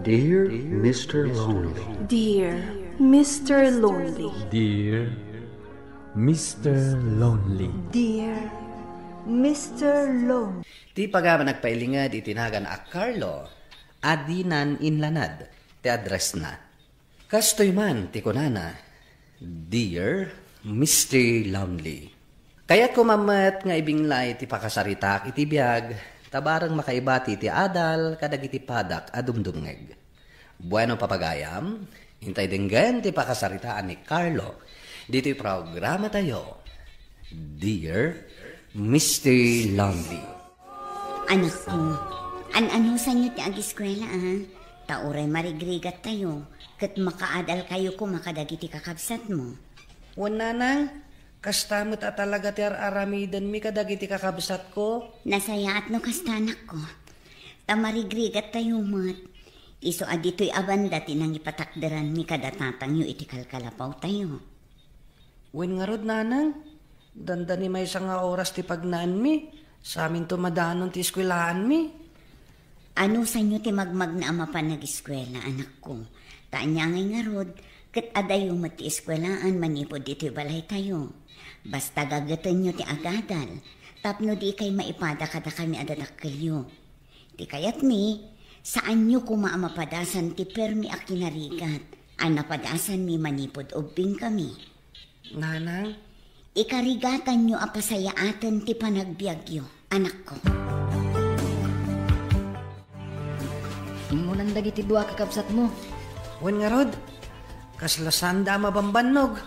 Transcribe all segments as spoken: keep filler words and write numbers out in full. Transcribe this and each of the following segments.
Dear Mister Lonely. Dear Mister Lonely. Dear Mister Lonely. Dear Mister Lonely. Ti pagama nagpailinged iti nagan a Carlo, adinan inlanad ti addressna. Kastoy man ti kunana, "Dear Mister Lonely." Kayatko man met nga ibinglay ti pakasaritaak iti biag, ta bareng makaibati ti adal kadagiti padak a dumdumngeg. Bueno, papagayam, intay denggen ti pakasaritaan ni Carlo ditoy programatayo, Dear Mister Lonely. Anakko, an-anusanyo ti agiskuela, a? Ta uray marigrigattayo, ket makaadalkayo koma kadagiti kakabsatmo. Wen, nanang, kasta met a talaga ti ar-aramidenmi kadagiti kakabsatko. Nasayaat no kasta, anakko. Ta marigrigattayo met. Isu a ditoy a banda ti nangipatakderanmi kada tatangyo iti kalkalapawtayo. Wen ngarud, nanang, dandani maysa nga oras ti pagnaanmi, saminto madanon ti eskuelaanmi. Anusanyo ti magmagna a mapan agiskuela, anakko? Ta ania ngay ngarud, ket adayo met ti eskuelaan manipud ditoy balaytayo. Basta gagetenyo ti agadal, tapno dikay maipada kadakami a dadakkelyo. Ti kayatmi, saanyo koma a mapadasan ti permi a kinarigat a napadasanmi manipud ubbingkami. Nanang? Ikarigatanyo a pasayaaten ti panagbiagyo, anakko. Immunan dagiti dua a kakabsatmo. Wen ngarud, kasla saanda a mabambannog.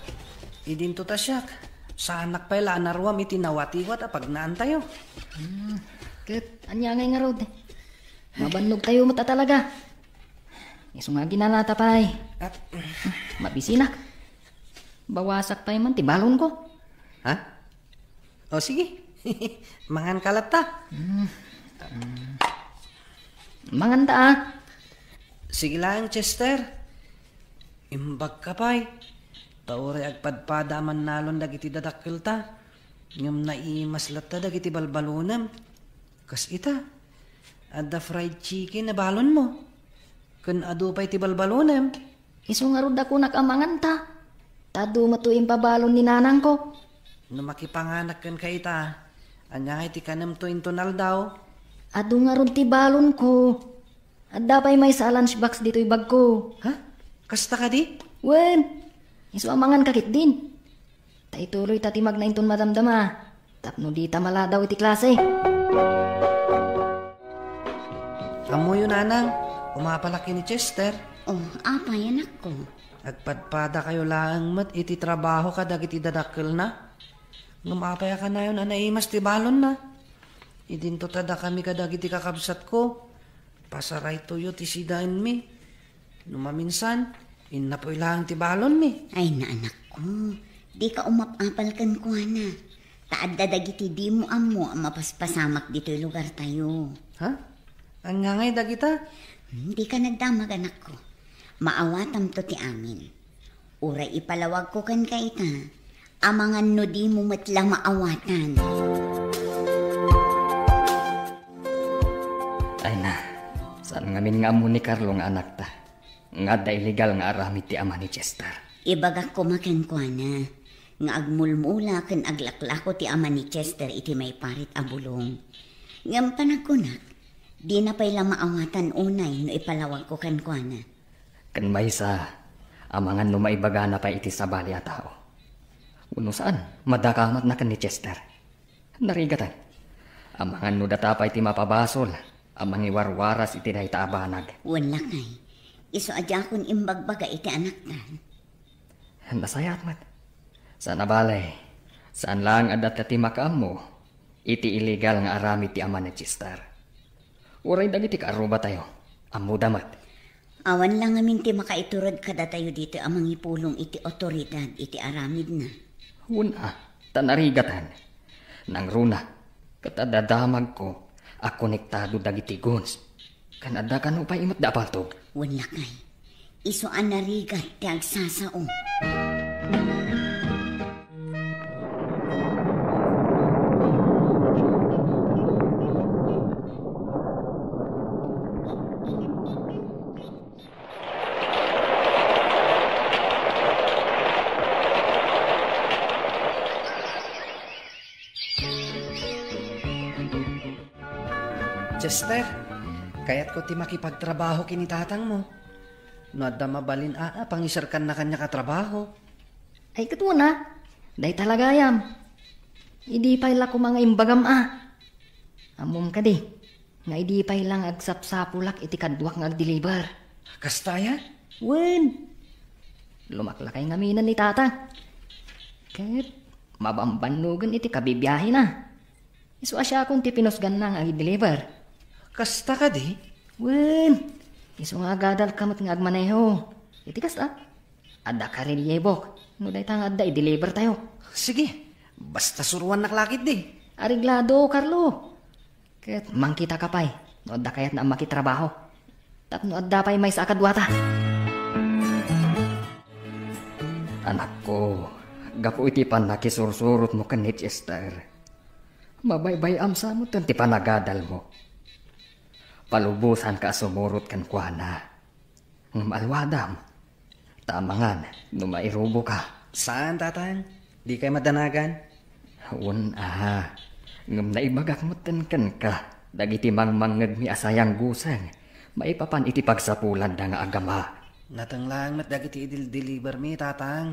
Idinto ta siak, saanak pay la a naruam iti nawatiwat a pagnaantayo. Hmm, ket ania ngay ngarud? Mabannogtayo met a talaga. Isu nga aginanata pay. Ah. Mabisinak. Bawasak pay man ti balonko. Ha? O, sige. Mangan ka latta. Mm. Mm. Mangan ta, a. Sige laeng, Chester. Imbag ka pay. Ta uray agpadpada a mannalon dagiti dadakkelta. Ngem naimas latta dagiti balbalonem. Kas ita, adda fried chicken a balonmo. Ken adu pay ti balbalonem. Isu ngarud a kunak a manganta. Ta adu met ti impabalon ni nanangko. No makipanganak kenka ita, ania ngay ti kanemto inton aldaw? Adu ngarud ti balonko. Adda pay maysa a lunchbox ditoy bagko. Ha? Kasta kadi? Wen, isu a manganka ketdin. Ta ituloyta ti magna inton madamdama, tapno dita maladaw iti klase. Ammoyo, nanang, umapalak ken ni Chester. O, apay, anakko? Agpadpadakayo laeng met iti trabaho kadagiti dadakkelna. Ngem apay a kanayon a naimas ti balonna? Idinto ta dakami kadagiti kakabsatko. Pasaraytoyo ti sidaenmi. No maminsan, innapoy laeng ti balonmi. Ay, naanakko, dika umap-apal kenkuana. Ta adda dagiti dimo ammo a mapaspasamak ditoy lugartayo. Ha? Ania ngay dagita? Hmm, dika nagdamag, anakko. Maawatamto ti amin. Uray ipalawagko kenka ita, amangan no dimo met la maawatan. Ay na, saan ngamin nga ammo ni Carlo nga anakta, nga adda illegal nga aramid ti ama ni Chester? Ibagak koma kenkuana nga agmulmula ken aglaklako ti ama ni Chester iti maiparit a bulong. Ngem panagkunak, dina pay la maawatan unay no ipalawagko kenkuana. Ken maysa, amangan no maibagana pay iti sabali a tao. Wenno saan, madakamatna ken ni Chester. Narigatan. Amangan no data pay ti mapabasol a mangiwarwaras iti dayta a banag. Wen lakay, isu a diakon imbagbaga iti anaktan. Nasayaat met. Saan a bale, saan laeng a data ti makaammo iti illegal nga aramid ti ama ni Chester. Uray dagiti kaarrubatayo, ammoda met. Awan la ngamin ti makaiturod kadatayo ditoy a mangipulong iti awtoridad iti aramidna. Wen a, ta narigatan. Nangruna, ket adda damagko a konektado dagiti goons. Ken adda kano pay met da a paltog. Wen lakay, isu a narigat ti agsasao. Chester, kayatko ti makipagtrabaho ken ni tatangmo. No adda mabalin a, a, pangiserkanna kaniak a trabaho. Ay, ket wen a. Dayta la gayam. Idi pay la koma nga imbagam a. Ammom kadi, nga idi pay la nga agsapsapulak iti kaduak nga agdeliver. Kasta aya? Wen. Lumaklakay ngamin ni tatang. Ket mabambannogen iti kabibiahena. Isu a siakon ti pinusganna nga agdeliver. Kasta kadi? Wen, isu nga agadalka met nga agmaneho. Iti kasta, adda karelyebok no dayta nga adda idelivertayo. Sige, basta suroannak la ketdi. Areglado, Carlo. Ket mangkitaka pay no adda kayatna a makitrabaho. Tapno adda pay maysa a kaduata. Anakko, gapu iti pannakisursurotmo ken ni Chester, mabaybay-am sa metten ti panagadalmo. Palubosanka a sumurot kenkuana. Ngem alwadam, ta amangan no mairuboka. Saan, tatang? Dikay madanagan? Wen a, ngem naibagak metten kenka dagiti mangmangngegmi a sayangguseng maipapan iti pagsapulanda nga agama. Nateng laeng met dagiti idil-delivermi, tatang.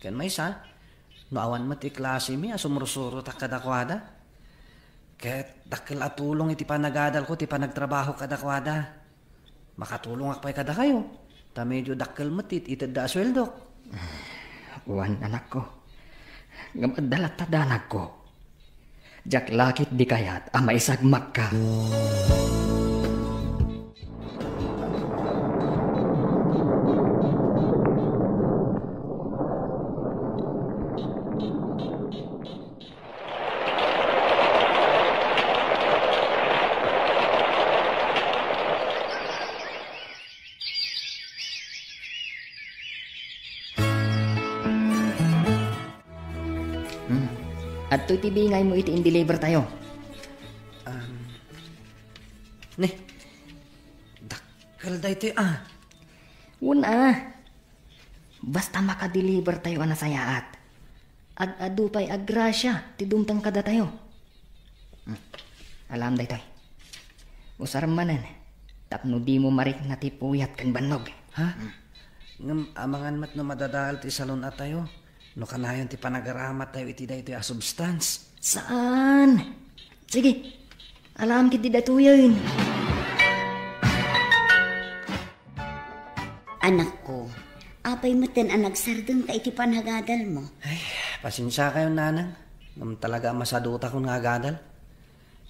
Ken maysa, no awan met ti klasemi a sumursurotak kadakuada. Ket dakkel a tulong iti panagadalko ti panagtrabaho kadakuada. Makatulongak pay kadakayo, ta medio dakkel met ti it-itedda a sueldok. Wen, anakko. Ngem adda latta danagko. Diak la ketdi kayat a maisagmakka. Hmm. Adtoy ti bingaymo iti indelivertayo. Um, ne, dakkel daytoy a. Wen a. Basta makadelivertayo a nasayaat. Ad-adu pay a grasia ti dumteng kadatayo. Hmm. Alam daytoy. Usar manen, tapno dimo marikna ti puyat ken bannog. Ha? Hmm. Ngem amangan met no madadael ti salun-atayo, no kanayon ti panagaramattayo iti daytoy a substance. Saan? Sige, alam ketdi daytoyen. Anakko, apay metten a nagsardengka iti panagadalmo? Ay, pasensiakayon, nanang. Ngem talaga a masadutakon nga agadal.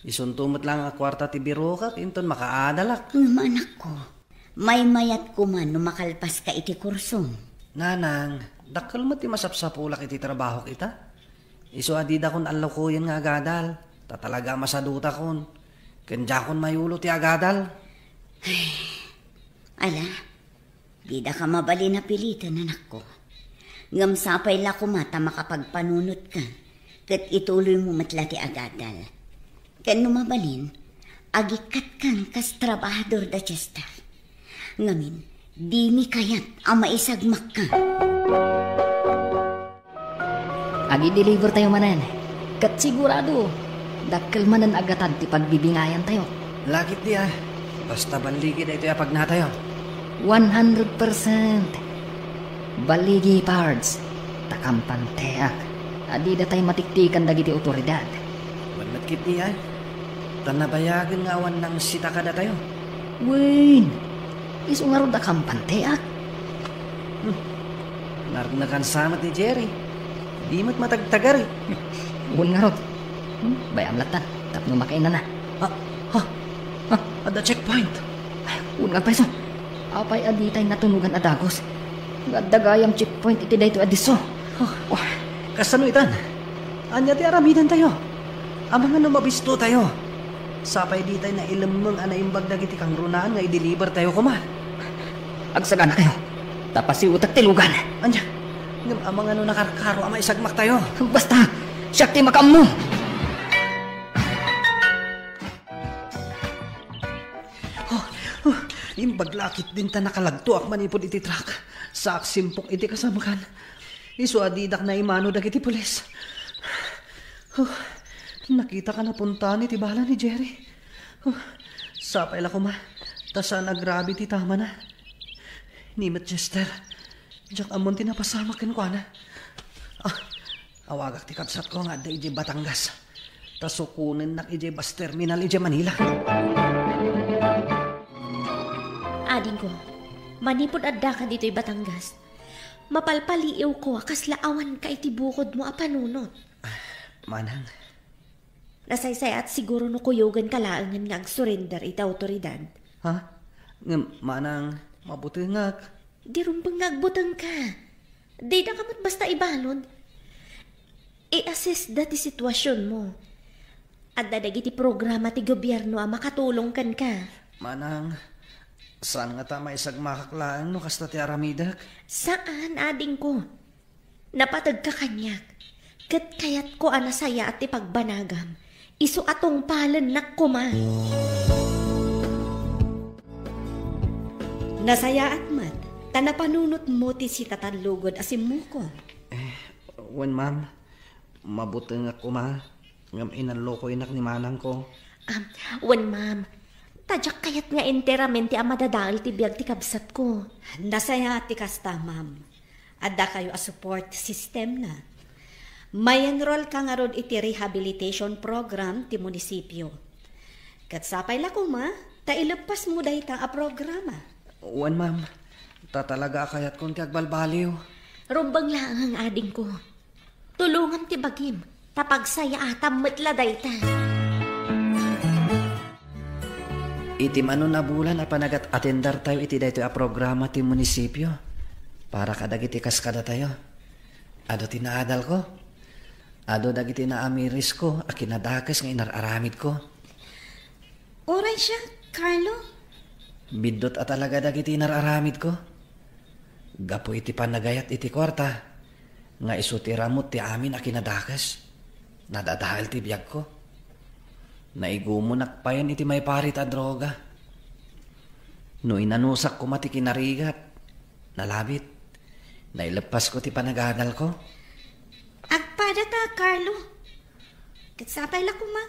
Isunto met laeng a kuarta ti birokak, inton makaadalak. Ngem anakko, maymayat koma no makalpaska iti kursom. Nanang, dakkel met ti masapsapulak iti trabahok ita. Isu a didakon allokoyen nga agadal, ta talaga a masadutakon. Ken diakon mayulo ti agadal. Ala, didaka mabalin a piliten, anakko. Ngem sapay la koma ta makapagpanunotka, ket ituloymo met la ti agadal. Ken no mabalin, agikkatkan kas trabahador da Chester. Ngamin, dimi kayat a maisagmakka. Agidelivertayo manen, ket sigurado, dakkel manen a gatad ti pagbibingayantayo. Lakit di a, basta balligi daytoy a pagnatayo. One hundred percent. Balligi, Pards, ta kampanteak a didatay matiktikan dagiti otoridad. Wen met ketdi a, ta nabayagen nga awan nangsita kadatayo. Wen, isu ngarud a kampanteak. Hmm. Naragnakan sa met ni Jerry. Di met matagtagari. Wen ngarud. Hmm, bay-am latta, tapno makainana. Ha? Ha? Ha? Adda checkpoint. Ay, wen nga payso. Apay a ditay natunogan a dagus? Nga adda gayam checkpoint iti daytoy a disso. Huh. Wah. Kasano itan? Ania ti aramidentayo? Amangan no mabistotayo. Sapay ditay nailemmeng a naimbag dagiti kangrunaan nga idelivertayo koma. Agsaganakayo, ta pasiwetek ti lugan. Ania? Ngem amangan no nakarkaro a maisagmaktayo? Basta, siak ti makaammo. Oh, oh, imbag lakit din ta nakalagtoak manipud iti truck. Saak simpok iti kasamkan. Isu a didak naimano dagiti pulis. Oh, nakitaka napuntan iti bala ni Jerry. Sapay la koma, ta saan a grabe ti tamana. Ni met Chester, diak ammon ti napasamak kenkuana. Ah, awagak ti kabsatko nga adda idiay Batangas. Ta sukonennak idiay bus terminal idiay Manila. Adingko, manipud addaka ditoy Batangas, mapalpaliiwko a kasla awanka iti bukodmo a panunot. Manang. Nasaysayaat siguro no kuyoganka laengen nga agsurrender iti awtoridad. Ha? Ngem, manang, mabutengak. Di rumbeng nga agbutengka. Didaka met basta ibalud. I-assess da ti situasionmo. Adda dagiti programa ti gobierno a makatulong kenka. Manang, saan ngata maisagmakak laeng no kasta ti aramidek? Saan, adingko. Napategka kaniak, ket kayatko a nasayaat ti pagbanagam, isu a tungpalennak koma. Nasayaat met, ta napanunotmo ti sitatallugod a simmukon. Eh, wen, ma'am. Mabutengak koma, ngem inallokoynak ni manangko. Ah, wen, ma'am. Ta diak kayat nga enteramente a madadael ti biag ti kabsatko. Nasayaat ti kasta, ma'am. Addakayo a support system na. May-enroll ka ngarud iti rehabilitation program ti munisipyo. Ket sapay la koma, ta ileppasmo dayta a programa. Wen, ma'am. Ta talaga a kayatkon ti agbalbaliw. Rumbeng laeng, adingko. Tulongam ti bagim, ta pagsayaatam met la dayta. Iti mano a bulan a panagat-atendartayo iti daytoy a programa ti munisipyo para kadagiti kas kadatayo. Adu ti naadalko. Adu dagiti naamirisko a kinadakes nga inar-aramidko. Uray siak, Carlo. Biddut a talaga dagiti inar-aramidko. Gapu iti panagayat iti kuarta, nga isu ti ramut ti amin a kinadakes. Nadadael ti biagko. Naigumonak payen iti maiparit a droga. No inanusak koma ti kinarigat, nalabit. Naileppasko ti panagadalko. Agpadata, Carlo. Ket sapay la koma,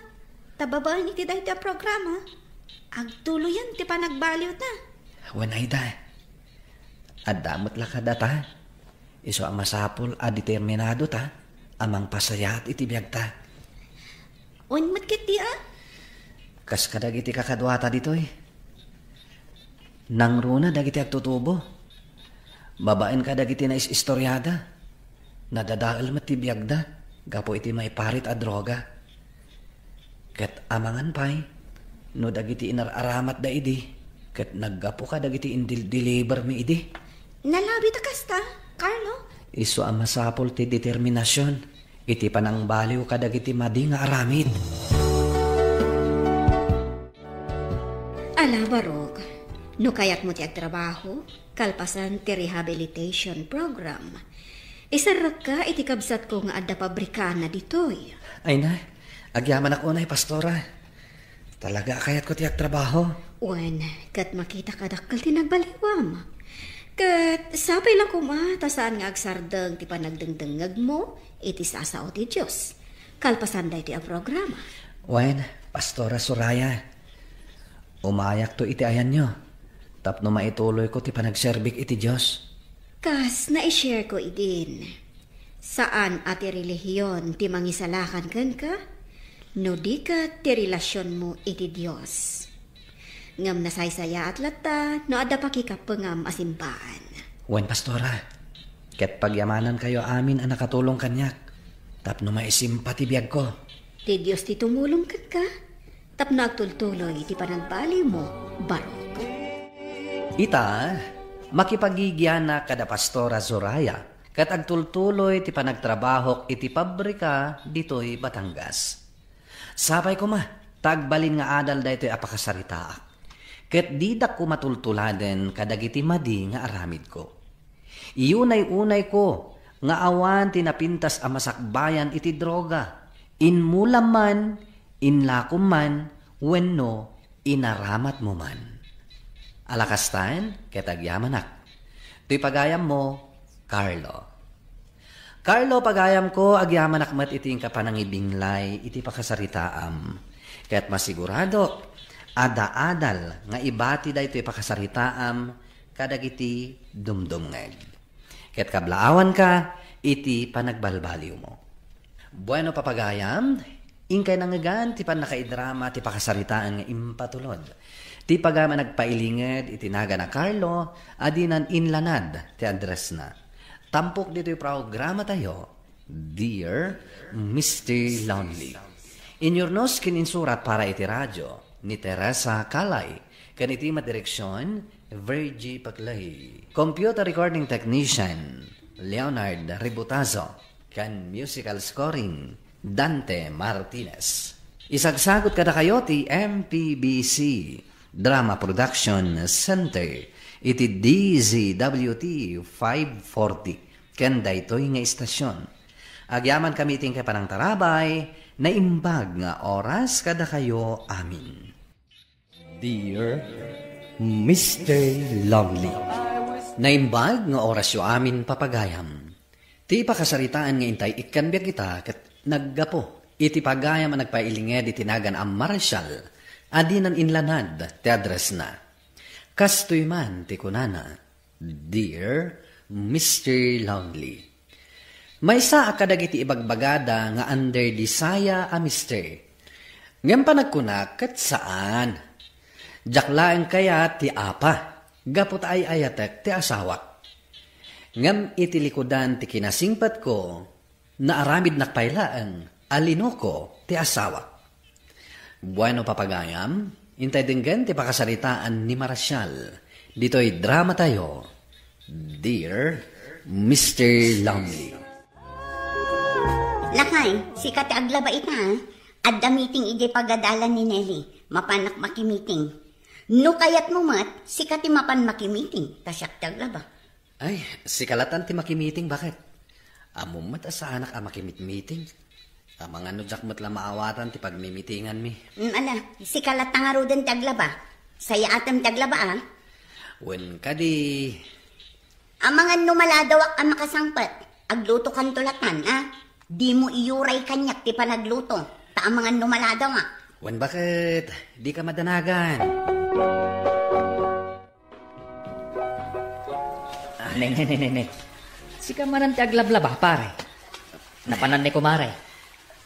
ta babaen iti daytoy a programa, agtuloyan ti panagbaliwta. Wen, Aida, adda met la kadata. Isu a masapul a determinadota a mangpasayaat iti biagta. Wen met ketdi a? Kas kadagiti kakaduata ditoy. Nangruna dagiti agtutubo. Babaen kadagiti nais-istoriada, nadadael met ti biagda gapu iti maiparit a droga. Ket amangan pay, no dagiti inar-aramatda idi, ket naggapu kadagiti indil-delivermi idi. Nalabit a kasta, Carlo? Isu a masapul ti determinasion iti panangbaliw kadagiti madi nga aramid. Ala, Barok, no kayatmo ti agtrabaho, kalpasan ti rehabilitation program, iserrekka iti kabsatko nga adda pabrikana ditoy. Ay na, agyamanak unay, Pastora. Talaga a kayatko ti agtrabaho. Wen, ket makita a dakkel ti nagbaliwam. Ket sapay la koma ta saan nga agsardeng ti panagdengdengngegmo iti sasao ti Dios. Kalpasan daytoy a programa. Wen, Pastora Soraya, umayakto iti ayanyo tapno maituloyko ti panagserbik iti Dios. Kas naishare ko idin, saan a ti relihiyon ti mangisalakan kenka, no di ket ti relasionmo iti Dios. Ngem nasaysayaat latta no adda pakikapengam a simbaan. Wen, Pastora, ket pagyamanankayo amin a nakatulong kaniak tapno maisimpa ti biagko. Ti Dios ti tumulong kenka tapno agtultuloy ti panagbaliwmo, Barok. Ita, makipagigianak kada Pastora Soraya ket agtultuloy ti panagtrabahok iti pabrika ditoy Batangas. Sapay koma ta agbalin nga adal daytoy a pakasaritaak, ket didak koma tultuladen kadagiti madi nga aramidko. Iyunay-unayko nga awan ti napintas a masakbayan iti droga, inmulam man, inlakom man, wenno inaramatmo man. Ala kastan, ket agyamanak. Ti pagayammo, Carlo. Carlo, pagayamko, agyamanak met iti inka panangibinglay iti pakasaritaam. Ket masigurado Adda adal nga ibati daytoy pakasaritaam kadagiti dumdumngeg. Ket kablaawanka iti panagbalbaliwmo. Bueno, papagayam, inkay nangngegan ti pannakaidrama ti pakasaritaan nga impatulod. Ti pagayam a nagpailinged iti nagan a Carlo a dinan inlanad ti addressna. Tampok ditoy programatayo, Dear Mister Lonely. Inyurnos ken insurat para iti radio ni Teresa Calay, ken iti madireksion, Virgie Paclay. Computer recording technician, Leonard Ributazo, ken musical scoring, Dante Martinez. Isagsagut kadakayo ti M P B C Drama Production Center iti D Z W T five forty. Ken daytoy nga istasyon, agyamankami iti inkay panangtarabay, naimbag nga oras kadakayo amin. Dear Mister Lonely. Naimbag nga orasyo amin, papagayam. Ti pakasaritaan nga intay ikkan biag ita ket naggapu iti pagayam a nagpailinged iti nagan a Marshall a dinan inlanad ti addressna. Kastoy man ti kunana, Dear Mister Lonely. Maysa a kadagiti ibagbagada nga under the saya a Mister. Ngem panagkunak ket saan. Diak laeng kayat ti apa, gapu ta ay-ayatek ti asawak. Ngem iti likudan ti kinasingpetko, naaramidnak pay laeng a linuko ti asawak. Bueno, papagayam, intay denggen ti pakasaritaan ni Marshall ditoy dramatayo, Dear Mister Lonely. Lakay, sika ti aglaba ita, ah. Adda meeting idiay pagadalan ni Nelly. Mapanak makimiting. No kayatmo met, sika ti mapan makimiting, ta siak ti aglaba. Ay, sika latan ti makimiting, baket? Ammom met a saanak a makimitmiting. Amangan no diak met la maawatan ti pagmimitinganmi. Mm, ala, sika latta ngaruden ti aglaba. Sayaatem ti aglaba, ah. Wen kadi. Amangan no maladawak a makasangpet, aglutokanto latan, ah. Dimo iyuray kaniak ti panagluto, ta amangan no maladawak. Wen baket, dika madanagan. Ah, ne, ne, ne, ne, ne. Sika manen ti aglablaba, pare. Napanan ni kumare.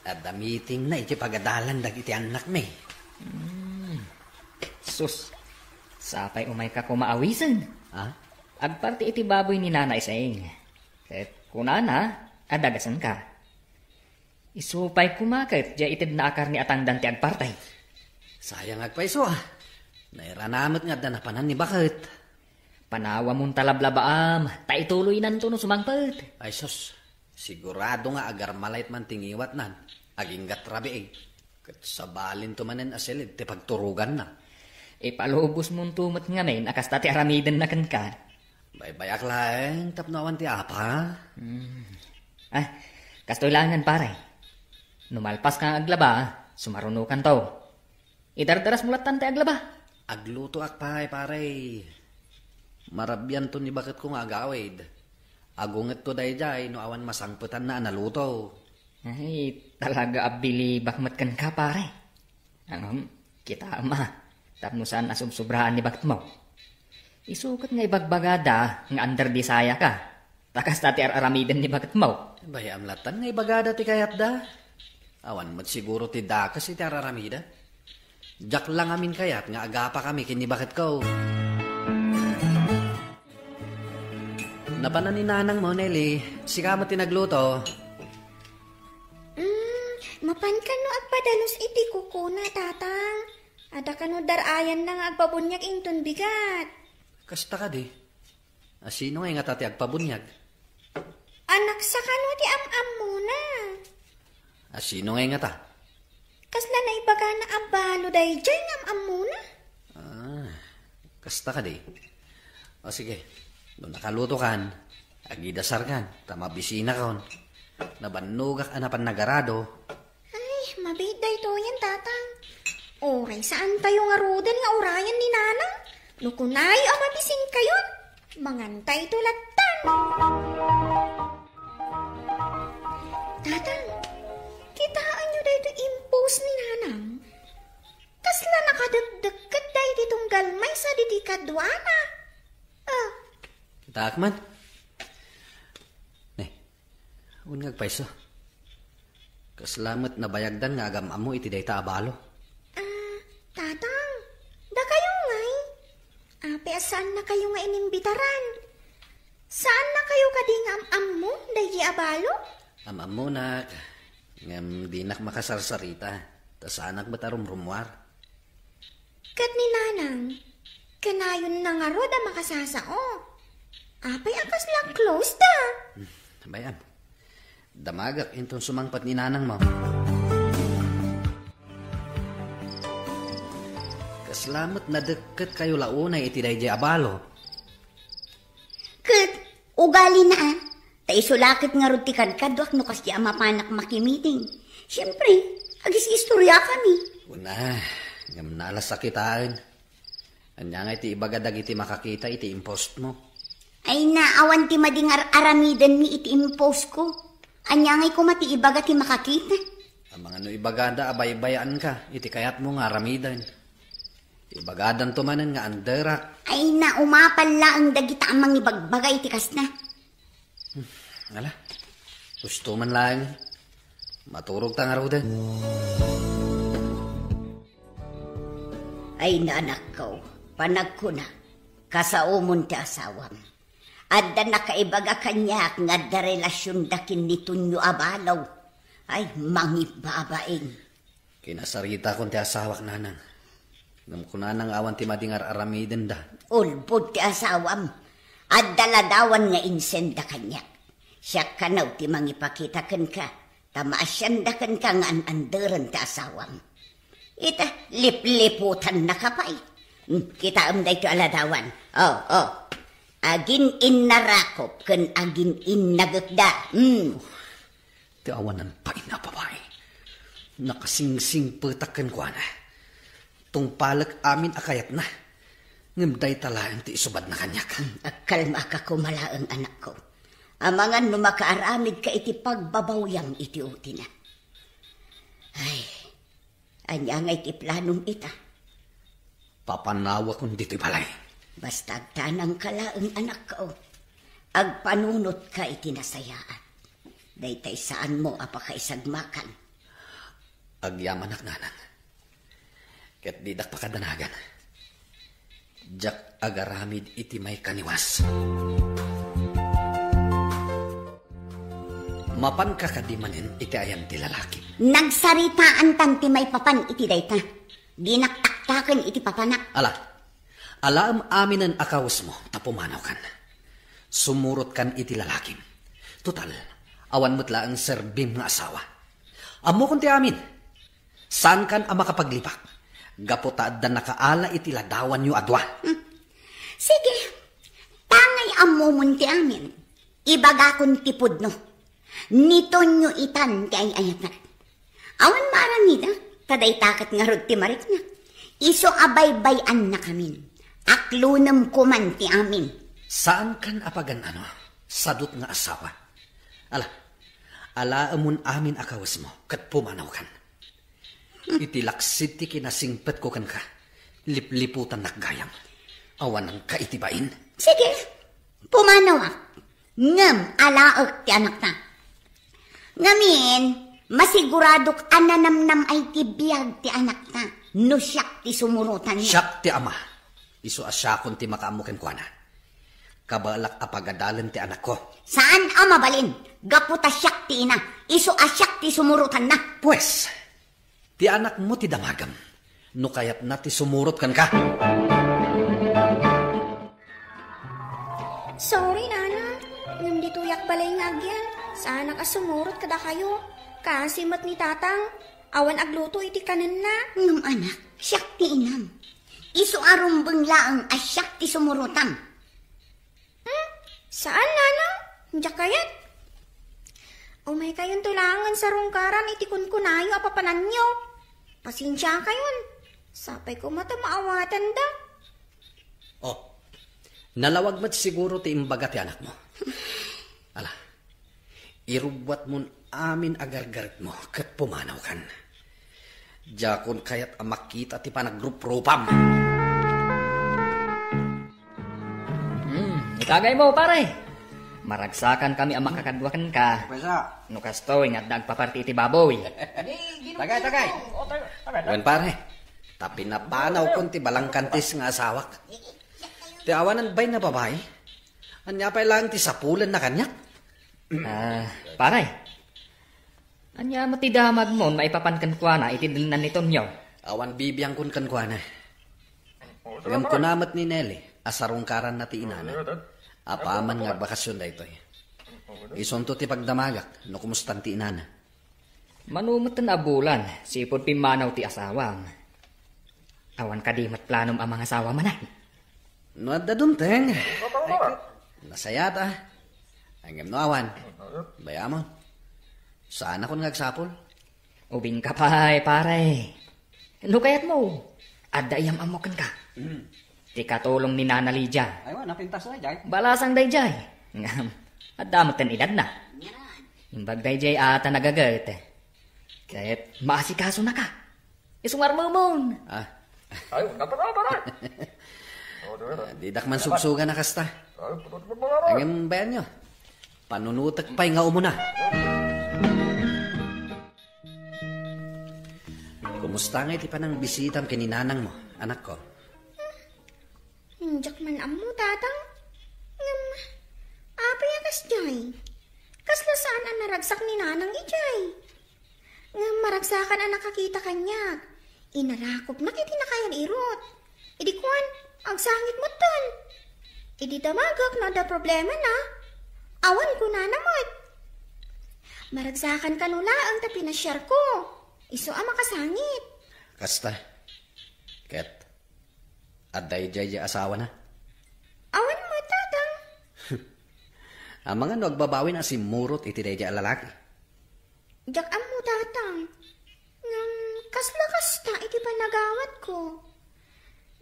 Adda meetingna iti pagadalan dagiti annakmi. Hmm. Sus, sapay umayka koma awisen. Ha? Agparti iti baboy ni Nana Iseng. Ket kunana, adagasenka. Isu pay koma ket diay itedna a karne a tangdan ti agparti. Sayang agpayso, ah. Nairana met nga adda napanan ni baket. Panawamon ta lablabaam, ta ituloynanto no sumangpet. Ay sus, sigurado nga agarmalayt man ti ngiwatnan, agingga't rabii. Ket sabalinto manen a silid ti pagturoganna. Ipalubosmonto met ngamin a kasta ti aramidenna kenka. Baybayak laeng tapno awan ti apa. Hmm. Ah, kastoy laengen, pare. No malpaska nga aglaba, sumarunokanto. Idardarasmo lattan ti aglaba. Aglutoak pay, pare. Marabianto ni baketko nga agawid. Agungetto daydiay no awan masangpetanna a naluto. Ay, talaga a bilibak met kenka, pare. Ngem, kitaem a, tapno saan a subsobraan ni baketmo. Isu ket nga ibagbagada nga under the saya ka. Ta kasta ti ar-aramiden ni baketmo. Bayam lattan nga ibagada ti kayatda. Awan met siguro ti dakes iti ar-aramida. Diak la ngamin kayat nga agapakami ken ni baketko. Napanan ni nanangmo, Nelly. Sika met ti nagluto. Mm, mapan kano agpadalus iti kukuna, Tatang? Adda kano dar-ayanna nga agpabuniag inton bigat? Kasta kadi. A, sino ngay ngata ti agpabuniag? Anak, sakano ti am-ammona? A, sino ngay ngata? Kasla naibagana a balo daydiay nga am-ammona? Ah, kasta kadi. O sige, no nakalutokan, agidasarkan, ta mabisinakon. Nabannogak a napan nagarado. Ay, mabiit daytoyen, Tatang. Uray saantayo ngaruden nga urayen ni Nanang. No kunayo a mabisinkayon, mangantayto lattan. Tatang, kitaenyo daytoy impost ni Nanang? Kasla nakadekdek Almaysa diti kaduana. Ah. Kitaak man. Ne, uneg payso. Kasla met nabayagdan nga agam-ammo iti dayta a balo. Ah, Tatang, dakayo ngay? Apay a saannakayo nga inimbitaran? Saannakayo kadi nga am-ammo daydi a balo? Am-ammonak, ngem dinak makasarsarita, ta saanak met a rumrummuar. Ket ni Nanang, kanayonna ngarud a makasasao. Apay a kasla close da? Hmm, bay-am. Damagak inton sumangpet ni Nanangmo. Kasla met nadekket kayo la unay iti daydi a balo. Ket ugalina, a. Ta isu la ket ngarud ti kadkaduak no kasdi a mapanak makimiting. Siempre, agis-istoriakami. Kuna, ngem nalas a kitaen. Ania ngay ti ibaga dagiti makakita iti impostmo? Ay na, awan ti madi nga ar-aramidenmi iti impostko. Ania ngay koma ti ibaga ti makakita? Amangan no ibagada a baybay-anka iti kayatmo nga aramiden. Ibagadanto manen nga anderak. Ay na, umapal laeng dagita a mangibagbaga iti kasna. Hmm, ala, gusto man laeng. Maturog ta ngaruden. Ay, nanakko, panagkuna, kasaomon ti asawam. Adda nakaibaga kaniak nga adda relasionda ken ni Tonyo a balo. Ay, mangibabain. Kinasaritakon ti asawak, Nanang. Ngem kunana nga awan ti madi nga ar-aramidenda. Ulbod ti asawam. Adda ladawan nga insenda kaniak. Siak kano ti mangipakita kenka, ta maasianda kenka nga an-anderen ti asawam. Ita, lipliputannaka pay. Hmm, kitaem daytoy a ladawan. Oh, oh. Agin-innarakop ken agin-innagekda. Hmm. Ti awanan pay a babai. Nakasingsingpetak kenkuana. Tungpalek amin a kayatna. Ngem dayta laeng ti isubadna kaniak. Hmm, agkalmaka koma laeng, anakko. Amangan no makaaramidka iti pagbabawyam iti utina. Ay, ania ngay ti planom ita? Papanawakon ditoy balay. Basta agtanangka laeng, anakko. Agpanunotka iti nasayaat. Daytay saanmo a pakaisagmakan. Agyamanak, Nanang. Ket didak pakadanagan. Diak agaramid iti maikaniwas. Mapanka kadi manen iti ayan ti lalaki? Nagsaritaantan ti maipapan iti dayta. Dinak taktaken iti papanak. Ala, alaem aminen a kawesmo, ta pumanawkan. Sumurotkan iti lalakim. Total, awan met laeng serbim nga asawa. Ammokon ti amin. Saankan a makapaglibak, gapu ta adda nakaala iti ladawanyo a dua. Hmm. Sige, tangay ammomon ti amin. Ibagakon ti pudno. Ni Tonyo itan ti ay-ayatek. Awan maaramida, ta dayta ket ngarud ti marikna. Isu a baybay-annakamin. Aklonem koman ti amin. Saankan a pagan-ano, sadut nga asawa. Ala, alaemon amin a kawesmo, ket pumanawkan. Iti laksid ti kinasingpetko kenka, lipliputannak gayam. Awananka iti bain. Sige, pumanawak. Ngem alaek ti anakta. Ngamin, masiguradok a nanamnam-ay ti biag ti anakta no siak ti sumurotanna. Siak ti ama. Isu a siakon ti makaammo kenkuana. Kabaelak a pagadalen ti anakko. Saan a mabalin, gapu ta siak ti ina, isu a siak ti sumurotanna. Pues, ti anakmo ti damagem, no kayatna ti sumurot kenka. Sorry, Nana. Ngem ditoyak balay nga agyan. Saanak a sumurot kadakayo. Kaasi met ni Tatang. Awan agluto iti kanenna. Ngem anak, siak ti inam. Isu a rumbeng laeng a siak ti sumurotam. Hmm? Saan, Nanang? Diak kayat. Umaykayonto laengen sarungkaran iti kunkunayo a papananyo. Pasensiakayon. Sapay koma ta maawatanda. Oh, nalawag met siguro ti imbaga ti anakmo. Ala, irubbuatmon amin a gargaretmo ket pumanawkan. Diakon kayat a makita ti panagruprupam. Tagay mo, pare. Maragsakankami a makakadua kenka. Pwesa. No kastoy nga adda agpaparti iti baboy. Tagay, tagay. Wen, pare. Ta pinapanawkon ti balangkantis nga asawak. Ti awanan bay nga babai. Ania pay laeng ti sapulenna kaniak? Ah, pare. Ania met ti damagmon maipapan kenkuana iti dennan ni Tonyo? Awan bibiangkon kenkuana. Ngem kuna met ni Nelly a sarungkaranna ti inana. Apaman nga agbakasyon daytoy. Isunto ti pagdamagak no kumustan ti inana. Mano metten a bulan, sipud pimmanaw ti asawam. Awan kadi met planom a mangasawa manen? No adda dumteng, ay ket, nasayaat a. Ngem no awan, bay-amon. Saanakon nga agsapul. Ubingka pay, pare. No kayatmo, adda iyam-ammo kenka. Mm. Ti katulong ni Nana Lydia. Ay, wa, napintas na, jay. Balasang dayjay. Ngem, adda metten edadna. Imbag dayjay a ta nagaget. Ket maasikaso na ka. Isu nga armemon. Ah. Ay, napatay, patay. Oh, di ba? Ah, didak man subsugan a kasta. Ay, patay, patay, patay. Ngem, bayanyo. Panunotek pay nga umuna. Kumusta nga iti panangbisitam ken ni nanangmo, anakko? Hmm, diak man ammo, Tatang. Ngem, apay a kasdiay? Kasla saan a naragsak ni Nanang idiay? Ngem maragsakan a nakakita kaniak. Inarakopnak iti nakayan-irot. Idi kuan, agsangit metten. Idi damagek no adda problemana, awan kunana met. Maragsakan kano laeng ta pinasiarko. Isu a makasangit. Kasta. Ket, adda idiay di asawana? Awan met, Tatang. Amangan no agbabawin a simmurot iti daydi a lalaki? Diak ammo, Tatang. Ngem kasla kasta iti panagawatko.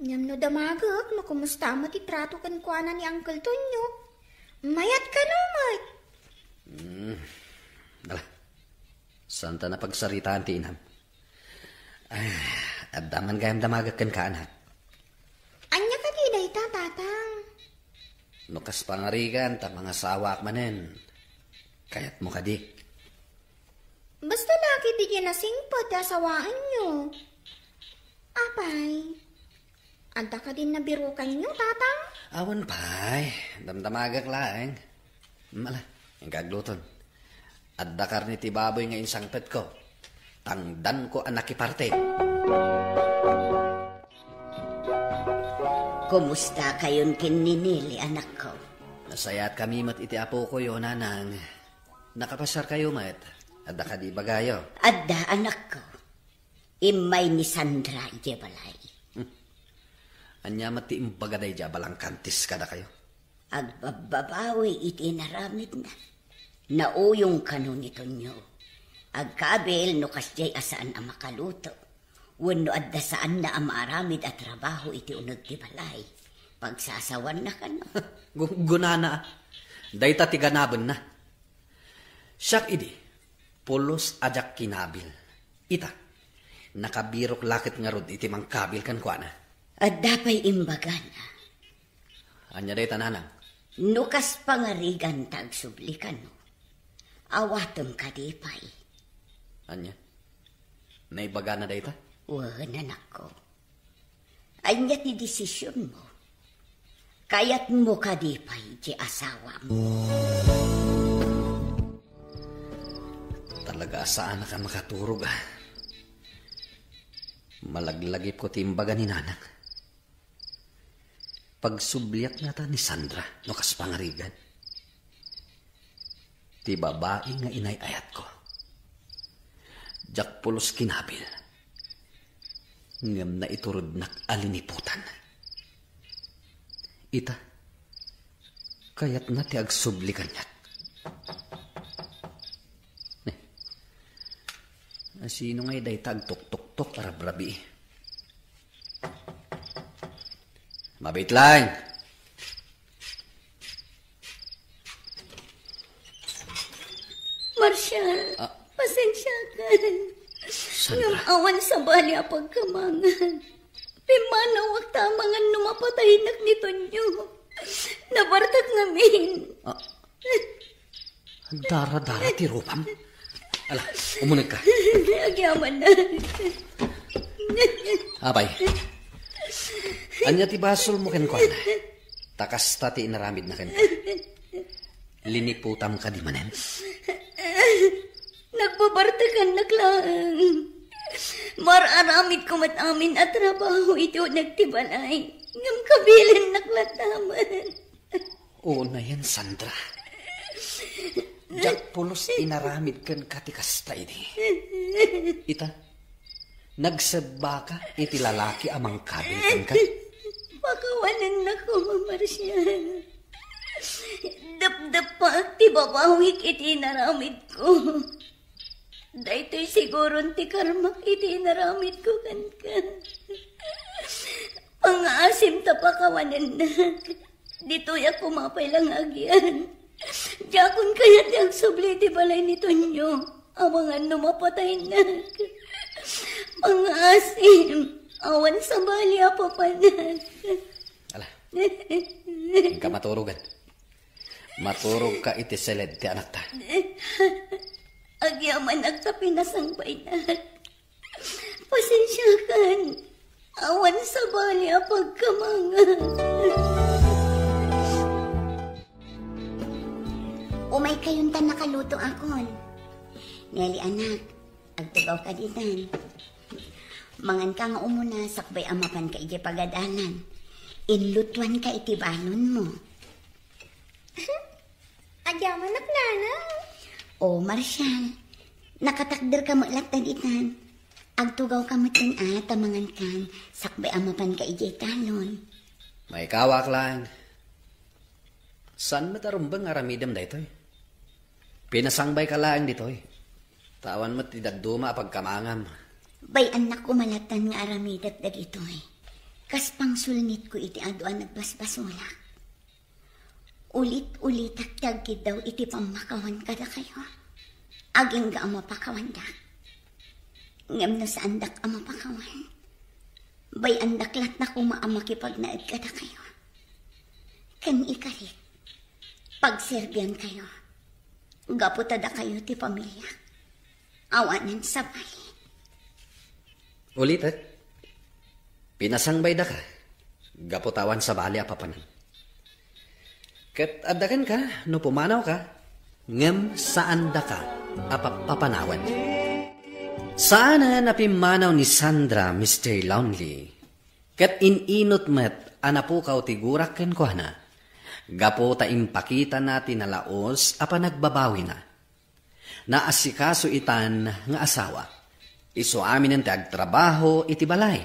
Ngem no damagek no kumusta met ti trato kenkuana ni Uncle Tonyo, mayat kano met. Hmm. Ala. Saanta napagsaritaan ti inam. Ah, adda man gayam damagek kenka, anak. Ania kadi dayta, Tatang? No kas pangarigan ta mangasawaak manen, kayatmo kadi? Basta la ketdi ti nasingpet ti asawaenyo. Apay, adda kadin nabirukanyo, Tatang? Awan pay, damdamagak laeng. Mala, inka agluton. Adda karne ti baboy nga insangpetko. Tangdanko a nakiparte. Kumusta kayon ken ni Nelly, anakko? Nasayaat kami met iti apokoyo, nanang. Nakapasiarkayo met. Adda kadi ibagayo? Adda, anakko. Immay ni Sandra idiay balay. Hmm. Ania met ti imbaga daydiay a balangkantis kadakayo? Agbabbabawi iti inaramidna. Nauyong kano ni Tonyo. Agkabil no kasdiay a saan a makaluto. Wenno adda saanna a maaramid a trabaho iti uneg ti balay. Pagsasawanna kano. Gu-, gunana. Dayta ti ganabenna. Siak idi, pulos a diak kinabil. Ita, nakabirok la ket ngarud iti mangkabil kenkuana. Adda pay imbagana. Ania dayta, nanang? No kas pangarigan ta agsubli kano, awatem kadi pay. Ania? Naibagana dayta? Wen, anakko. Ania ti desisionmo? Kayatmo kadi pay ti asawam? Talaga a saanak a makaturog, a. Malaglagipko ti imbaga ni nanang. Pagsubliak ngata ni Sandra no kas pangarigan. Ti babai nga inay-ayatko. Diak pulos kinabil. Ngem naiturodnak a liniputan. Ita, kayatna ti agsubli kaniak. Eh, asino ngay dayta agtuktoktok a rabrabii? Mabit laeng. Marshall, ah, pasensiakan. Sandra. Ngem awan sabali a pagkamangan. Pimmanawak ta amangan no mapataynak ni Tonyo. Nabartek ngamin. Ah, dara-dara ti rupam. Ala, umuneg ka. Agyaman na. Apay, ania ti basolmo kenkuana? Ta kasta ti inaramidna kenka. Liniputam kadi manen? Nagbabartekannak laeng. Mar-aramidko met amin a trabaho iti uneg ti balay. Ngem kabilennak latta met. Unayen, Sandra. Diak pulos inaramid kenka ti kasta idi. Ita, nagsebbaka iti lalaki a mangkabil kenka. Pakawanennako, Marcial. Depdeppaek ti babawik iti inaramidko. Daytoy siguron ti karmak iti inaramidko kenka. Pangaasim ta pakawanennak. Ditoyak koma pay la nga agyan. Diakon kayat ti agsubli iti balay ni Tonyo. Amangan no mapataynak. Pangaasim, awan sabali a papanak. Ala, inka maturogan. Maturogka iti siled ti anakta. Agyamanak ta pinasangbaynak. Pasensiakan. Awan sabali a pagkamangam. Umaykayon ta nakalutoakon. Nelly, anak, agtugawka ditan. Manganka nga umuna sakbay a mapanka idiay pagadalan. Inlutuanka iti balonmo. Agyamanak, Nana. O, Marcial, nakatakderka met latta ditan. Agtugawka met ken a ta mangankan sakbay a mapanka idiay talon. Maikawak laeng. Saan met a rumbeng nga aramidem daytoy? Pinasangbayka laeng ditoy. Ta awan met ti dadduma a pagkamangam. Bay-annak koma lattan nga aramidek dagitoy. Kas pangsulngitko iti adu a nagbasbasolak. Ulit-ulitak ti agkiddaw iti pammakawan kadakayo. Agingga a mapakawandak. Ngem no saandak a mapakawan, bay-andak lattan koma a makipagnaed kadakayo. Ken ikarik, pagserbiankayo. Gapu ta dakayo ti pamiliak. Awanen sabali. Ulitek, pinasangbaydaka gapu ta awan sabali a papanan. Ket adda kenka no pumanawka, ngem saandaka a papapanawen. Saanen a pimmanaw ni Sandra, Mister Lonely, ket in-inut met a napukaw ti gurak kenkuana, gapu ta impakitana ti nalaus a panagbabawina. Naasikaso itan nga asawa. Isu aminen ti agtrabaho iti balay.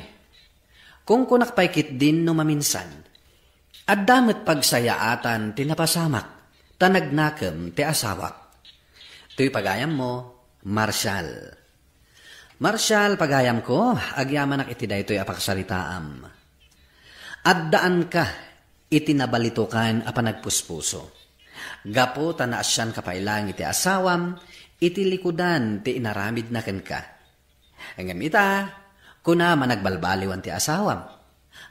Kunkunak pay ketdin no maminsan, adda met pagsayaatan ti napasamak ta nagnakem ti asawak. Toy pagayammo, Marshall. Marshall, pagayamko, agyamanak iti daytoy a pakasaritaam. Addaanka iti nabalitokan a panagpuspuso. Gapu ta naasianka pay laeng iti asawam iti likudan ti inaramidna kenka. Ngem ita, kunam a nagbalbaliwan ti asawam.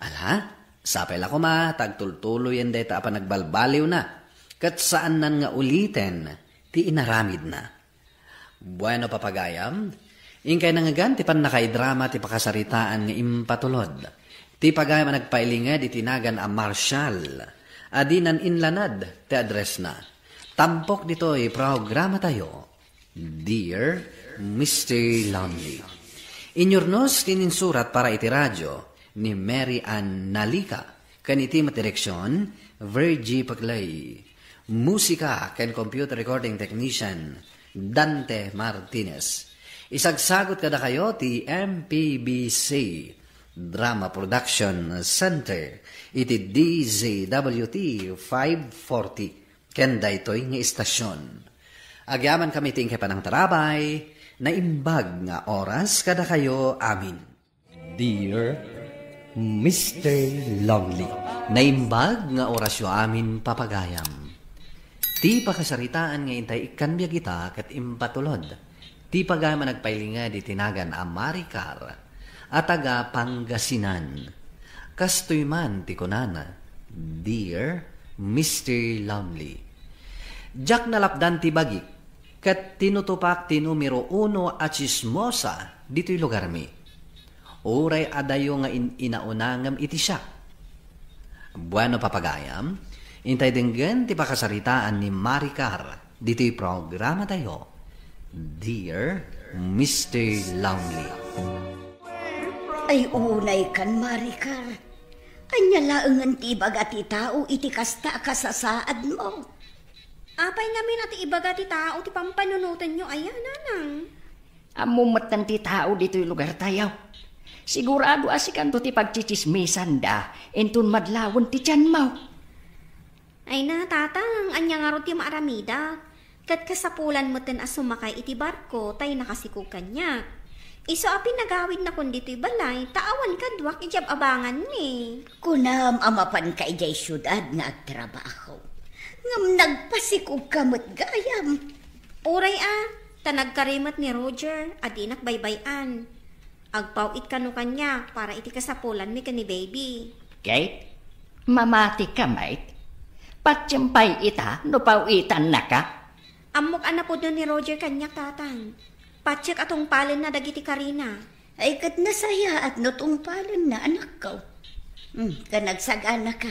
Ala, sapay la koma ta agtultuloyen dayta a panagbalbaliwna, ket saannan nga uliten ti inaramidna. Bueno, papagayam, inkay nangngegan ti pannakaidrama ti pakasaritaan nga impatulod. Ti pagayam a nagpailinged iti nagan a Marshall a dinan inlanad ti addressna. Tampok ditoy programatayo, Dear Mister Lonely. Inyurnos ti ninsurat para iti radio ni Mary Ann Nalica. Ken iti met direksion, Virgie Paclay. Musika ken computer recording technician, Dante Martinez. Isagsagot kadakayo ti M P B C Drama Production Center iti D Z W T five forty ken daytoy nga istasion. Agyamankami ti inkay panangtarabay, naimbag nga oras kadakayo amin. Dear Mister Lonely. Naimbag nga orasyo amin, papagayam. Ti pakasaritaan nga intay ikkan biag ita ket impatulod ti pagayam a nagpailinged iti nagan a Maricar a taga Pangasinan. Kastoy man ti kunana, Dear Mister Lonely. Diak nalapdan ti bagik, ket tinutupak ti numero uno a tsismosa ditoy lugarmi. Uray adayo nga in-, inauna ngem iti siak. Bueno, papagayam, intay denggen ti pakasaritaan ni Maricar ditoy programatayo, Dear Mister Lonely. Ay, unay kan, Maricar. Ania laengen ti ibaga ti tao iti kasta a kasasaadmo? Apay ngamin a ti ibaga ti tao ti pampanunotenyo aya, nanang? Ammo metten ti tao ditoy lugartayo. Sigurado a sikanto ti pagtsitsismisanda inton madlawen ti tianmo. Ay na, tatang, ania ngarud ti maaramidak? Ket kasapulan metten a sumakay iti barko tay nakasikog kaniak. Isu a pinagawidnakon ditoy balay, ta awan kaduak idiay abanganmi. Kunam a mapanka idiay siudad nga agtrabaho. Ngem nagpasikogka met gayam. Uray a, ta nagkari met ni Roger a dinak baybay-an. Agpaw-it kano kaniak para iti kasapulanmi ken ni baby. Kate, mamatika met? Patiem pay ita no paw-itannaka? Ammok a napudno ni Roger kaniak, tatang. Patiek a tungpalenna dagiti karina. Ay, ket nasayaat no tungpalenna, anakko. Hmm, ken agsaganaka.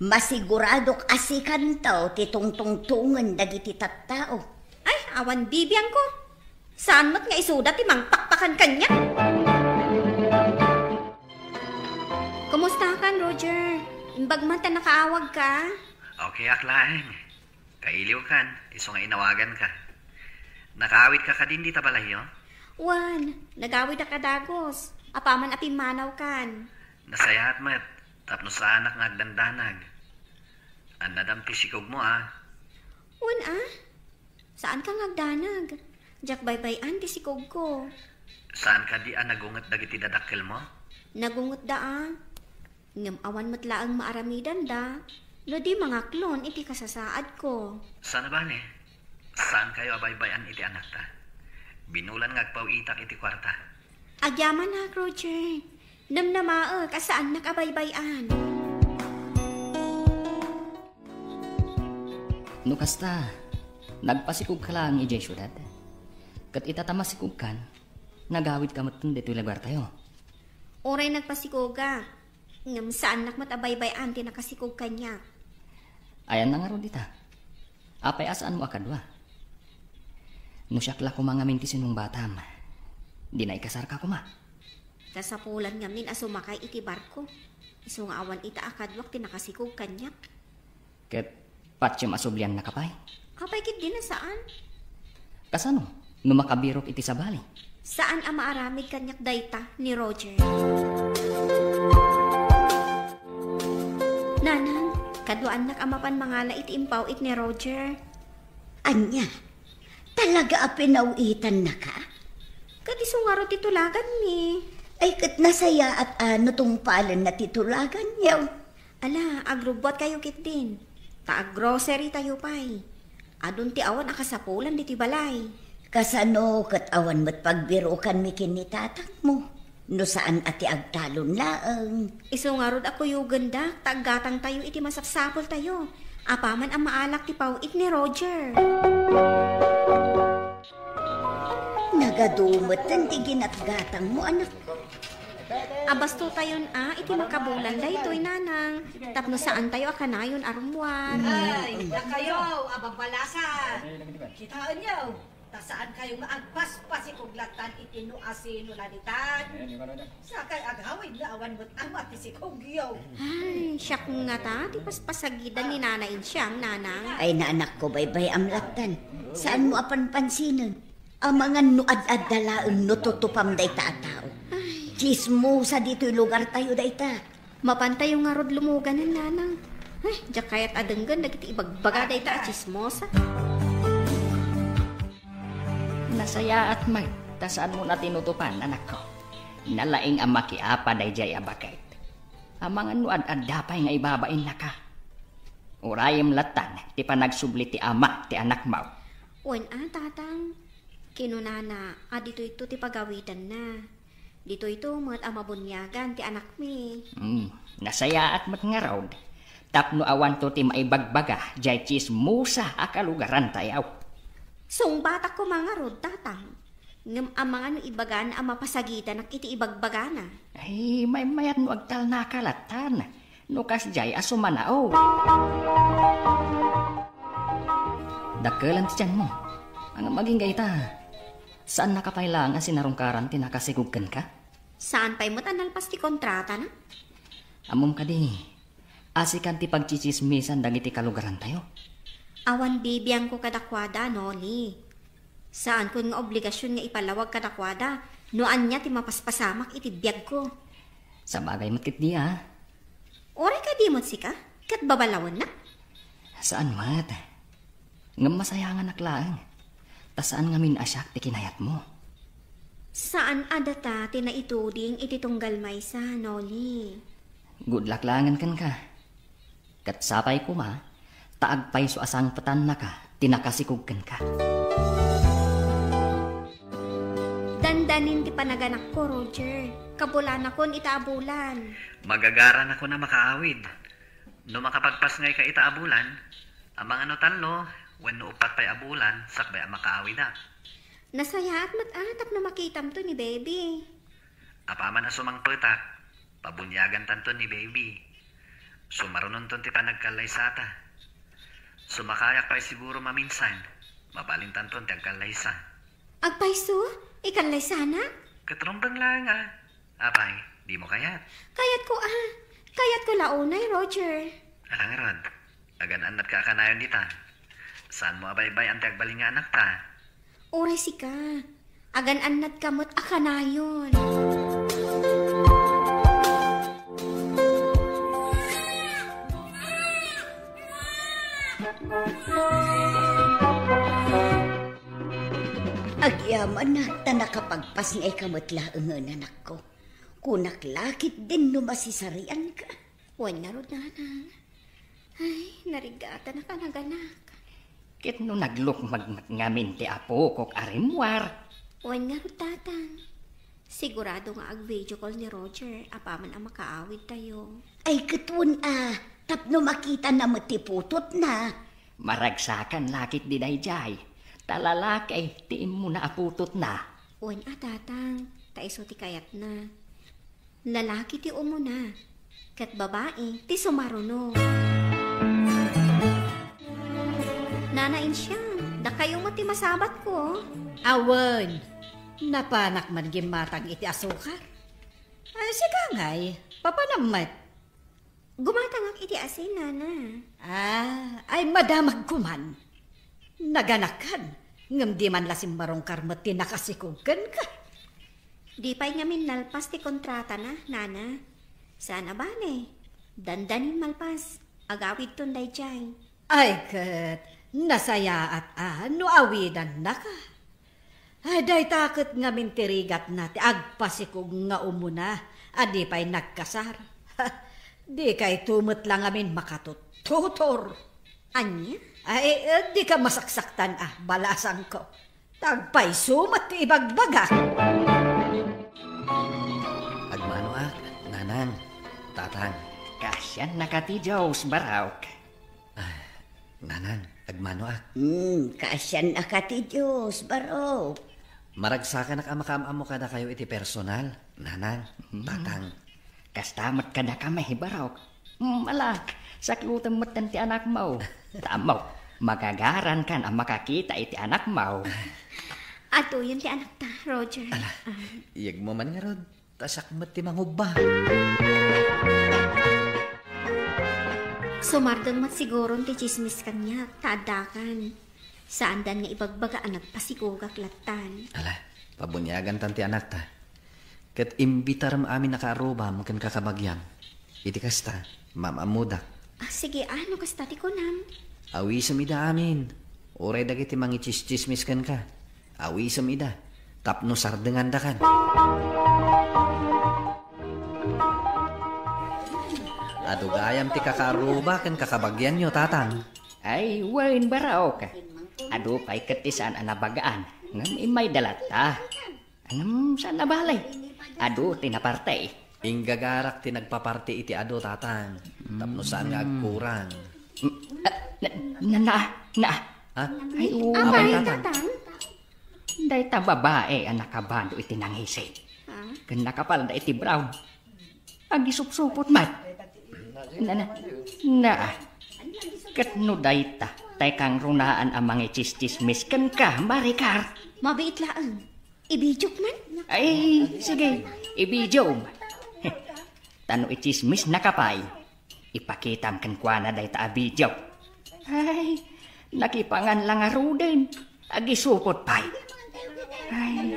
Masiguradok a sikanto ti tungtungtongen dagiti tattao. Ay, awan bibiangko. Saan met nga isuda ti mangpakpakan kaniak? Kumustakan, Roger? Imbag man ta nakaawagka. Okay ak laeng. Kailiwkan, isu nga inawaganka. Nakaawidka kadin dita balayyo? Wen, nagawidak a dagus. Apaman a pimmanawkan. Nasayaat met, tapno saanak nga agdandanag. Annadam ti sikogmo, a? Wen, a? Saanka nga agdanag. Diak baybay-an ti sikogko. Saan kadi a nagunget dagiti dadakkelmo? Nagungetda, a. Ngem awan met laeng maaramidanda no di mangaklon iti kasasaadko. Saan a bale? Saankayo a baybay-an iti anakta. Binulan nga agpaw-itak iti kuarta. Agyamanak, Roger. Namnamaek a saannak a baybay-an. No kasta, nagpasikogka laeng idiay siudad. Ket ita ta masikogkan, nagawidka metten ditoy lugartayo. Uray nagpasikogak, ngem saannak met a baybay-an ti nakasikog kaniak. Ayanna ngarud ita? Apay a saanmo a kadua? No siak la koma ngamin ti sinungbatam, dina ikasarka koma. Kasapulan ngamin a sumakay iti barko. Isu nga awan ita a kaduak ti nakasikog kaniak. Ket patiem a subliannaka pay? Apay ketdin a saan? Kasano no makabirok iti sabali? Saan a maaramid kaniak dayta ni Roger. Nanang, kaduaannak a mapan mangala iti impaw-it ni Roger. Ania? Talaga a pinaw-itannaka? Ket isu ngarud ti tulaganmi. Ay, ket nasayaat a no tungpalenna ti tulaganyo. Ala, agrubbuatkayo ketdin. Ta aggrocerytayo pay. Adun ti awan a kasapulan ditoy balay. Kasano ket awan met pagbirokanmi ken ni tatangmo? No saan a ti agtalon laeng. Isu ngarud a kuyogendak ta aggatangtayo iti masapsapultayo. Apaman a maalak ti paw-it ni Roger. Nagadu metten ti ginatgatangmo, anakko. Abastotayon a iti makabulan daytoy, nanang, tapno saantayo a kanayon a rummuar. Ay, dakayo a babalasan. Kitaenyo, ta saankayo nga agpaspasikog lattan iti no asino la ditan. Sakay agawid nga awan met ama ti sikogyo. Ay, siak ngata ti paspasagidan ni Nana Insiang, nanang. Ay, anakko, baybay-am lattan. Saanmo a panpansinen? Amangan no ad-adda laeng no tutupam dayta a tao. Ay. Tsismosa ditoy lugartayo dayta. Mapantayo ngarud lumuganen, nanang. Ay, diak kayat a denggen dagiti ibagbaga dayta a tsismosa. Nasayaat met ta saanmo a tinutupan, anakko. Nalaing a makiapa daydiay a baket. Amangan no ad-adda pay nga ibabainnaka. Urayem lattan ti panagsubli ti ama ti anakmo. Wen a, tatang. Kinunana a ditoyto ti pagawidanna. Ditoyto met a mabuniagan ti anakmi. Hmm, nasayaat met ngarud Tapno awanto ti maibagbaga jay tsismosa a kalugarantayo. Sungbatak koma ngarud, Tatang. Ngem amangan no ibagana a mapasagitanak iti ibagbagana. Ay, maymayat no agtalnaka lattan. No kasjay a sumanao. Dakkelan ti tianmo. Ngem agingga ita, saannaka pay laeng a sinarungkaran ti nakasikog kenka? Saan pay met a nalpas ti kontratana? Ammom kadi, a sikan ti pagtsitsismisan dagiti kalugarantayo? Awan bibiangko kadakuada, Noli. Saankon nga obligasion nga ipalawag kadakuada no ania ti mapaspasamak iti biagko. Sabagay met ketdi, a. Uray kadi met sika, ket babalawennak? Saan met. Ngem masayanganak laeng, ta saan ngamin a siak ti kinayatmo. Saan a data ti naituding iti tunggal maysa, Noli. Good luck laengen kenka. Ket sapay koma, ta agpayso a sangpetannaka ti nakasikog kenka. Dandanin ti panaganakko, Roger. Kabulanakon ita a bulan. Magagaranakon a makaawid. No makapagpasngayka ita a bulan, amangan no tallo wenno uppat pay a bulan sakbay a makaawidak. Nasayaat met a tapno makitamto ni Baby. Apaman a sumangpetak, pabuniagantanto ni Baby. Sumarunonton ti panagkallaysata. Sumakayak pay siguro maminsan, mabalintanton ti agkallaysa. Agpayso? Ikallaysanak? Ket rumbeng laeng a. Apay, dimo kayat? Kayatko a. Kayatko la unay, Roger. Ala ngarud, agan-annatka a kanayon dita. Saanmo a baybay-an ti agbalin nga anakta? Uray sika, agan-annatka met a kanayon. Agyamanak ta nakapagpasngayka met laengen, anakko. Kunak la ketdin no masisarianka. Wen ngarud, Nanang. Ay, narigatanak a naganak. Ket no naglukmeg met ngamin ti apokok a rimmuar. Wen ngarud, Tatang. Sigurado nga ag-video call ni Roger apaman a makaawidtayo. Ay, ket wen a, tapno makitana met ti putotna. Maragsakan la ketdi daydiay, ta lalaki ti immuna a putotna. Wen a, Tatang, ta isu ti kayatna. Lalaki ti umuna, ket babai ti sumaruno. Nana Insiang, dakayo met ti masabatko. Awen, napanak man gimmatang iti asukar. Ay, sika ngay, papanam met. Gumatangak iti asin, Nana. Ah, ay madamagko man. Naganakan, ngem di man la simmarungkar met ti nakasikog kenka. Di pay ngamin nalpas ti kontratana, Nana. Saan a bale. Dandanin malpas. Agawidton daydiay. Ay ket, nasayaat a no awidannaka. Ay, dayta ket ngamin ti rigatna ti agpasikog nga umuna a di pay nagkasar. Dikayto met la ngamin makatuttutor. Ania? Ay, eh, dika masaksaktan a, balasangko. Ta agpayso met ti ibagbagak. Agmanoak, Nanang, Tatang. Kaasiannaka ti Dios, Barok. Ah, Nanang, agmanoak. Hmm, kaasiannaka ti Dios, Barok. Maragsakanak a makaam-ammo kadakayo iti personal, Nanang, Hmm. Tatang. Kasta met kadakami, Barok. Hmm, ala, saklutem metten ti anakmo. Ta ammok, magagarankan a makakita iti anakmo. Atuyon ti anakta, Roger. Ala, Ah. iyegmo man ngarud. Ta siak met ti mangubba. Sumardeng met siguron ti tsismis kaniak, ta addakan. Saandan nga ibagbaga a nagpasikogak lattan. Ala, pabuniagantan ti anakta. Ket imbitarem amin a kaarrubam ken kakabagiam. Iti kasta, maam-ammodak. Ah, sige, a, no kasta ti kunam. Awisem ida amin. Uray dagiti mangitsistsismis kenka. Awisem ida, tapno sardengandakan. Adu gayam ti kakaarruba ken kakabagianyo, Tatang. Ay, wen, Barok. Adu pay ket ti saan a nabagaan. Ngem immayda latta. Ngem saan a bale. Adu ti naparte. Inggagarak ti nagpaparti iti adu, Tatang, tapno saan nga agkurang. Mm, ah, na, na, na, na. Ha? Ay, oo. Apay, Apay, Tatang? Tatang? Dayta babae a nakabado iti nangisig. Ha? Ken nakapalda iti brown. Agisupsupot met. Na, na, na. Ket no dayta, tay kangrunaan a mangitsistsismis kenka, Maricar. Mabiit laeng. Ibidiok man? Ay, sige, ibidiom. Ta no itsismisnaka pay, ipakitam kenkuana dayta a video. Ay, nakipangan la ngaruden. Agisupot pay. Ay,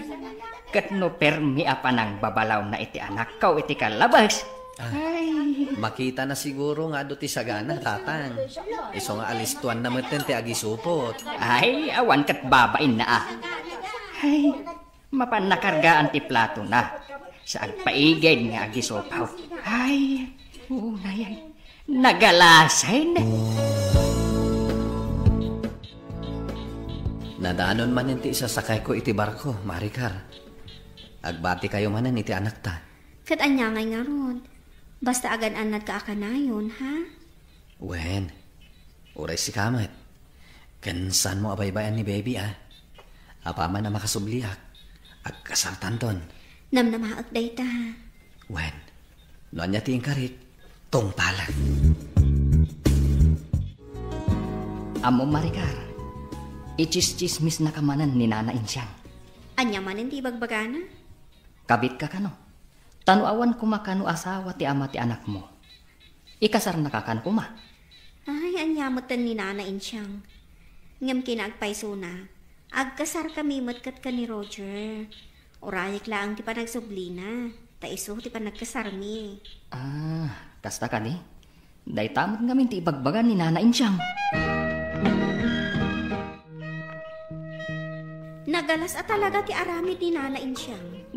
ket no permi a panangbabalawna iti anakko iti kallabas. Ah, ay. Makitana siguro nga adu ti sagana, Tatang. Isu nga alistuanna metten ti agisupot. Ay, awan ket babainna a. Ay, mapan nakargaan ti platona. Sa agpaigid nga agisupaw. Ay, unayan. Nagalasen. Nadanon manen ti isasakayko iti barko, Maricar. Agbatikayo manen iti anakta. Ket ania ngay ngarud? Basta agan-annadka a kanayon, ha? Wen, uray sika met. Ken saanmo a baybay-an ni baby, a? Apaman a makasubliak, agkasartanton. Namnamaek dayta. Wen, no ania ti inkarik, tungpalek. Ammom, Maricar, itsistsismisnaka manen ni Nana Insiang. Ania manen ti ibagbagana? Kabitka kano? Ta no awan koma kano asawa ti ama ti anakmo, ikasarnaka kano koma. Ay, ania metten ni Nana Insiang. Ngem kinaagpaysona, agkasarkami met ket ken ni Roger. Urayek laeng ti panagsublina, ta isu ti panagkasarmi. Ah, kasta kadi? Dayta met ngamin ti ibagbaga ni Nana Insiang. Nagalas a talaga ti aramid ni Nana Insiang.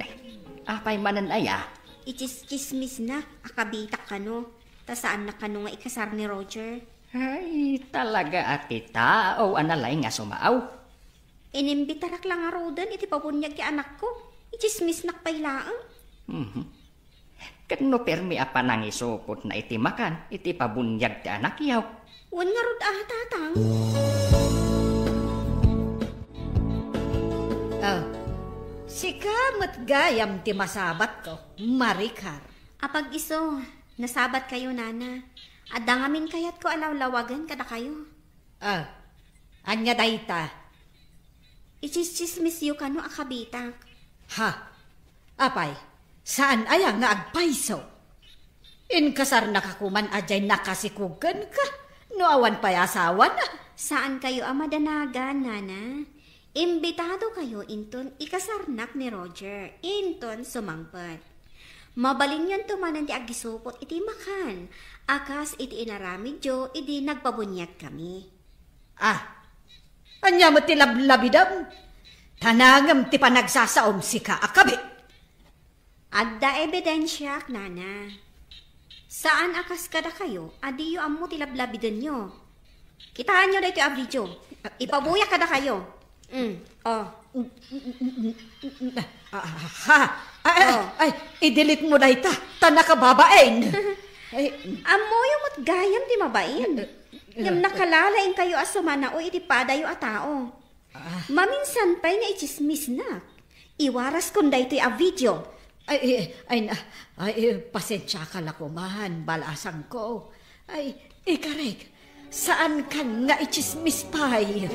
Apay manen aya? Itsistsismisnak a kabitak kano, ta saannak kano nga ikasar ni Roger. Ay, talaga a ti tao a nalaing a sumaaw. Inimbitarak la ngaruden iti pabuniag ti anakko. Itsismisnak pay laeng. Mhm. Ket no permi a panangisupotna iti makan iti pabuniag ti anakyo? Wen ngarud a, Tatang. Ah, sika met gayam ti masabatko, Maricar. Apag-isu, nasabatkayo, Nana. Adda ngamin kayatko a lawlawagen kadakayo. Ah, ania dayta? Itsistsismisyo kano a kabitak. Ha? Apay, saan aya nga agpayso? Inkasarnaka koman a diay nakasikog kenka, no awan pay asawana. Saankayo a madanagan, Nana. Imbitadokayo inton ikasarnak ni Roger, inton sumangpet. Mabalinyonto manen ti agisupot iti makan, a kas iti inaramidyo idi nagbabuniagkami. Ah, ania met ti lablabidem? Ta nangem ti panagsasaom, sika a kabit. Adda ebidensiak, Nana. Saan a kas kadakayo a diyo ammo ti lablabidenyo. Kitaenyo daytoy a video. Ipabuyak kadakayo. Mm, oh. Ah, ha. Ay, ay, Oh. ay, i-delete mo dayta. Ta nakababain. Ay, Ammoyo met gayam ti mabain. Ngem nakalalaingkayo a sumanaw iti padayo a tao. Ah. Maminsan pay nga itsismisnak. Iwaraskon daytoy a video. Ay, ay, ay, na, ay, eh, pasensiaka la koman, balasangko. Ay, ikarik, saankan nga itsismis pay.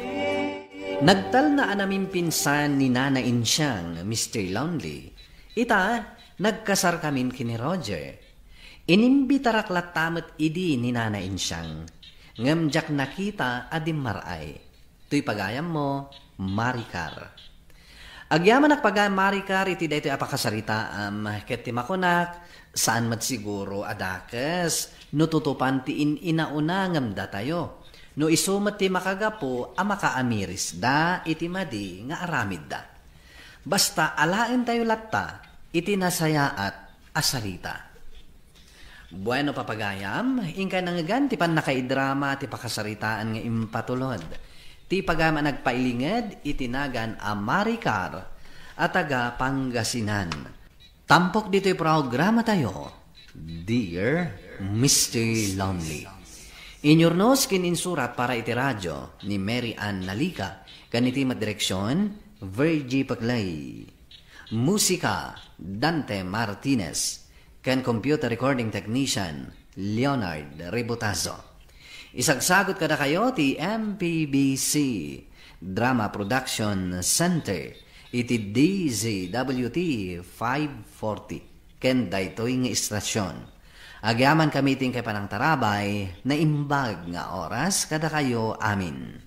Nagtalna a namimpinsan ni Nana Insiang, Mister Lonely. Ita, nagkasarkamin ken ni Roger. Inimbitarak latta met idi ni Nana Insiang. Ngem diak nakita a dimmar-ay. Toy pagayammo, Maricar. Agyamanak pagayam, Maricar, iti daytoy a pakasaritaam, ket ti makunak, saan met siguro a dakes no tutupan ti in-inauna ngem datayo, no isu met ti makagapu a makaamirisda iti madi nga aramidda. Basta alaentayo latta iti nasayaat a sarita. Bueno, papagayam, inkay nangngegan ti pannakaidrama ti pakasaritaan nga impatulod ti pagayam a nagpailinged iti nagan a Maricar a taga Pangasinan. Tampok ditoy programatayo, Dear Mister Lonely. Inyurnos ken insurat para iti radio ni Mary Ann Nalica, ken iti met direksion, Virgie Paclay. Musika, Dante Martinez, ken computer recording technician, Leonard Ributazo. Isagsagot kadakayo ti M P B C Drama Production Center iti D Z W T five forty ken daytoy nga istasion. Agyamankami ti inkay panangtarabay, naimbag nga oras kadakayo amin.